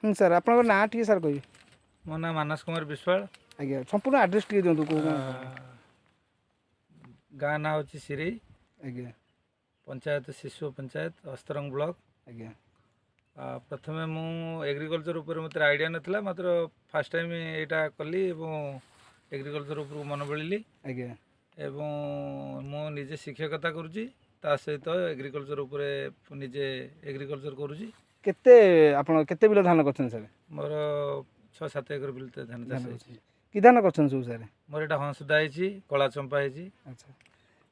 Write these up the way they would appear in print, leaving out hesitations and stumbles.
Sir, ଆପଣଙ୍କ ନାଁ ଟିକେ ସାର୍ କହିବେ? ମୋ ନାଁ ମାନସ କୁମାର ବିଶ୍ୱାଳ। ଆଜ୍ଞା, ସମ୍ପୂର୍ଣ୍ଣ ଆଡ୍ରେସ୍ ଟିକେ ଦିଅନ୍ତୁ, କେଉଁ ଗାଁ? ଗାଁ ନାଁ ହେଉଛି ସିରେଇ। ପଞ୍ଚାୟତ ଶିଶୁ ପଞ୍ଚାୟତ, ଅସ୍ତରଙ୍ଗ ବ୍ଲକ। ପ୍ରଥମେ ମୁଁ ଏଗ୍ରିକଲଚର ଉପରେ ମୋତେ ଆଇଡ଼ିଆ ନଥିଲା, ମାତ୍ର ଫାର୍ଷ୍ଟ ଟାଇମ୍ ଏଇଟା କଲି ଏବଂ ଏଗ୍ରିକଲଚର ଉପରକୁ ମନ ବଳିଲି। ଏବଂ ମୁଁ ନିଜେ ଶିକ୍ଷକତା କରୁଛି, ତା ସହିତ ଏଗ୍ରିକଲଚର ଉପରେ ନିଜେ ଏଗ୍ରିକଲଚର କରୁଛି। କେତେ ଆପଣ କେତେ ବିଲ ଧାନ କରିଛନ୍ତି ସାର୍? ମୋର 6-7 ଏକର ବିଲ ଧାନ ଚାଷ ଧାନ ହେଇଛି। କରିଛନ୍ତି। କି ଧାନ କରିଛନ୍ତି ସବୁ ସାର୍? ମୋର ଏଇଟା ହଂସଦା ହେଇଛି, କଳା ଚମ୍ପା ହେଇଛି। ଆଚ୍ଛା,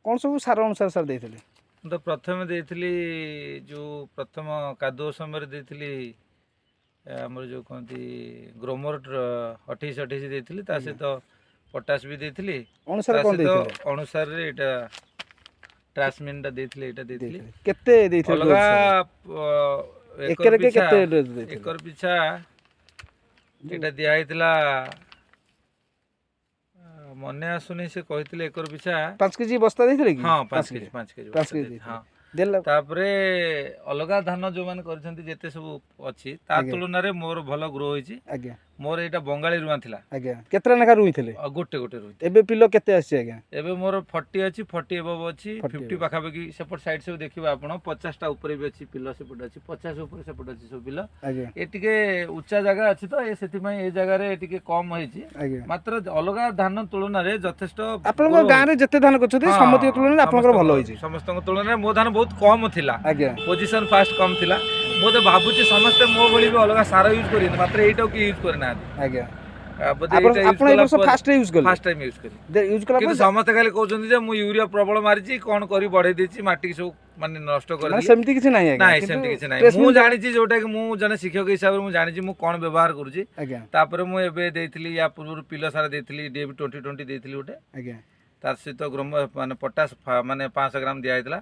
କ'ଣ ସବୁ ସାର ଅନୁସାରେ ସାର୍ ଦେଇଥିଲେ? ମୁଁ ତ ପ୍ରଥମେ ଦେଇଥିଲି, ଯେଉଁ ପ୍ରଥମ କାଦୁଅ ସମୟରେ ଦେଇଥିଲି, ଆମର ଯେଉଁ କହନ୍ତି ଗ୍ରୋମର 28 28 ଦେଇଥିଲି। ତା ସହିତ ପଟାସ ବି ଦେଇଥିଲି। ଅଣୁସାର ତା କ'ଣ ସହିତ ଦେଇଥିଲେ? ଅଣୁସାରରେ ଏଇଟା ଟ୍ରାସମିନ୍ଟା ଦେଇଥିଲି, ଏଇଟା ଦେଇଥିଲି। ଦେଇଥିଲେ। କେତେ ଦେଇଥିଲେ ଅଲଗା ଡୋଜ୍ ସାର୍? ଏକର ଏକରକେ ପିଛା କେତେ ଡୋଜ୍ ଦେଇଥିଲେ? ଏକର ପିଛା ଏଇଟା ଦିଆ ହେଇଥିଲା, ମନେ ଆସୁନି, ସେ କହିଥିଲେ ଏକର ପିଛା 5 କେଜି ବସ୍ତା ଦେଇଥିଲେ କି? ହଁ, 5 କେଜି, 5 କେଜି 5 ବସ୍ତା କେଜି ଦେଇଥିଲି, ହଁ। ଦେଲା। ତାପରେ ଅଲଗା ଧାନ ଯୋଉମାନେ କରିଛନ୍ତି, ଯେତେ ସବୁ ଅଛି, ତା ତୁଳନାରେ ମୋର ଭଲ ଗ୍ରୋ ହେଇଛି। ମୋର ଏଇଟା ବଙ୍ଗାଳୀ ରୁଆ ଥିଲା। ଆଜ୍ଞା, କେତେଟା ଲେଖା ରୁଇଥିଲେ? ଆଉ ଗୋଟେ ଗୋଟେ ରୁଇ। ଏବେ ପିଲ କେତେ ଆସିଛି ଆଜ୍ଞା? ଏବେ ମୋର 40 ଅଛି, 40 ଏବଭ ଅଛି। 40 50 ପାଖାପାଖି। ସେପଟ ସାଇଡ୍ ସବୁ ଦେଖିବେ ଆପଣ, 50ଟା ଉପରେ ବି ଅଛି ପିଲ। ସେପଟେ ଅଛି 50 ଉପରେ, ସେପଟେ ଅଛି ସବୁ ପିଲ। ଏ ଟିକେ ଉଚ୍ଚା ଜାଗା ଅଛି ତ ଏ ସେଥିପାଇଁ ଏ ଜାଗାରେ ଟିକେ କମ ହେଇଛି। ମାତ୍ର ଅଲଗା ଧାନ ତୁଳନାରେ ଯଥେଷ୍ଟ ଆପଣଙ୍କ grow ଗାଁରେ ଯେତେ ଧାନ କରିଛନ୍ତି, ହଁ, ସମସ୍ତଙ୍କ ତୁଳନାରେ ଆପଣଙ୍କର ଭଲ ହେଇଛି। ସମସ୍ତଙ୍କ ତୁଳନାରେ ମୋ ଧାନ ବହୁତ କମ ଥିଲା। ପୋଜିସନ ଫାଷ୍ଟ କମ ଥିଲା। ମୁଁ ତ ଭାବୁଛି ସମସ୍ତେ ମୋ ଭଳି ବି ଅଲଗା ସାର ୟୁଜ୍ କରିବେ, ମାତ୍ର ଏଇଟାକୁ କିଏ ୟୁଜ୍ କରିନାହାନ୍ତି। ବୋଧେ ଆପଣ ଏଇଟା ୟୁଜ୍ ଆପଣ ଏ ବର୍ଷ ଫାଷ୍ଟ ୟୁଜ୍ କଲେ? ଫାଷ୍ଟ ଟାଇମ୍ ୟୁଜ୍ କଲି। ୟୁଜ୍ କଲା କିନ୍ତୁ ପରେ ସମସ୍ତେ ଖାଲି କହୁଛନ୍ତି ଯେ ମୁଁ ୟୁରିଆ ପ୍ରବଳ ମାରିଛି, କ'ଣ କରି ବଢେଇ ଦେଇଛି, ମାଟିକି ସବୁ ମାନେ ନଷ୍ଟ ମାନେ କରିଦେଲି। ସେମିତି କିଛି ନାହିଁ ଆଜ୍ଞା? ନାଇଁ, କିନ୍ତୁ ସେମିତି କିଛି ନାହିଁ। ଟ୍ରେସମିନ୍ ମୁଁ ଜାଣିଛି, ଯୋଉଟା କି ମୁଁ ଜଣେ ଶିକ୍ଷକ ହିସାବରେ ମୁଁ ଜାଣିଛି ମୁଁ କ'ଣ ବ୍ୟବହାର କରୁଛି। ତାପରେ ମୁଁ ଏବେ ଦେଇଥିଲି, ୟା ପୂର୍ବରୁ ପିଲ ସାର ଦେଇଥିଲି, ଡିଏପି 20 20 ଦେଇଥିଲି ଗୋଟେ। ତା ସହିତ ଗ୍ରୋମ ମାନେ ପଟାସ ମାନେ 500 ଗ୍ରାମ ଦିଆ ହେଇଥିଲା।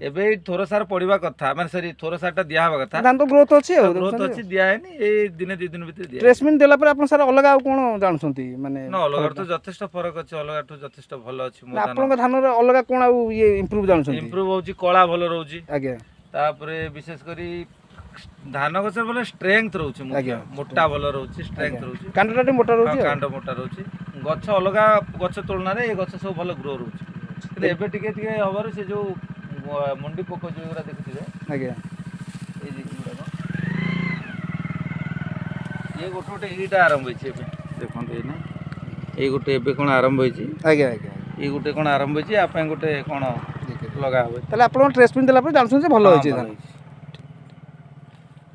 ଏବେ ଏଇ ଥୋର ସାର ପଡିବା କଥା, ମାନେ ସରି, ଥୋର ସାରଟା ଦିଆ ହବା କଥା। ଧାନ ତ ଗ୍ରୋଥ ଅଛି ଆଉ ଗ୍ରୋଥ ଅଛି, ଦିଆ ହେଇନି, ଏଇ ଦିନେ 2 ଦିନ ଭିତରେ ଦିଆ। ଟ୍ରେସମିନ୍ ଦେଲା ପରେ ଆପଣ ସାର୍ ଅଲଗା ଆଉ କ'ଣ ଜାଣୁଛନ୍ତି ମାନେ? ନା, ଅଲଗା ତ ଯଥେଷ୍ଟ ଫରକ ଅଛି, ଅଲଗାଠୁ ଯଥେଷ୍ଟ ଭଲ ଅଛି ମୋ ନା, ଧାନ। ଆପଣଙ୍କ ଧାନରେ ଅଲଗା କ'ଣ ଆଉ ଇଏ ଇମ୍ପ୍ରୁଭ୍ ଜାଣୁଛନ୍ତି? ଇମ୍ପ୍ରୁଭ୍ ହଉଛି, କଳା ଭଲ ରହୁଛି। ତାପରେ ବିଶେଷ କରି ଧାନ ଗଛରେ ଭଲ ଷ୍ଟ୍ରେଙ୍ଗଥ ରହୁଛି ମୁଖ୍ୟ। ମୋଟା ଭଲ ରହୁଛି, ଷ୍ଟ୍ରେଙ୍ଗଥ ରହୁଛି। କାଣ୍ଡଟା ଟିକେ ମୋଟା ରହୁଛି ଆଉ। କାଣ୍ଡ ମୋଟା ରହୁଛି। ଗଛ ଅଲଗା ଗଛ ତୁଳନାରେ ଏ ଗଛ ସବୁ ଭଲ ଗ୍ରୋ ରହୁଛି। କିନ୍ତୁ ଏବେ ଟିକେ ଟିକେ ହବାରୁ ସେ ଯୋଉ ମୁଣ୍ଡି ପୋକ ଯୋଉଗୁରା ଦେଖୁଥିବେ, ଏଇ ଯେ ଏଗୁଡ଼ାକ, ଇଏ ଗୋଟେ ଗୋଟେ ଏଇଟା ଆରମ୍ଭ ହେଇଛି ଏବେ, ଦେଖନ୍ତୁ ଏଇନା ଏଇ ଗୋଟେ ଏବେ କ'ଣ ଆରମ୍ଭ ହେଇଛି। ଆଜ୍ଞା ଆଜ୍ଞା ଏଇ ଗୋଟେ କ'ଣ ଆରମ୍ଭ ହେଇଛି, ଆ ପାଇଁ ଗୋଟେ କ'ଣ ଲଗା ହବ। ତାହେଲେ ଆପଣ ଟ୍ରେସମିନ୍ ଦେଲା ପରେ ଜାଣୁଛନ୍ତି ଯେ ଭଲ ହଁ, ହେଇଛି ଭଲ ଧାନ? ହେଇଛି।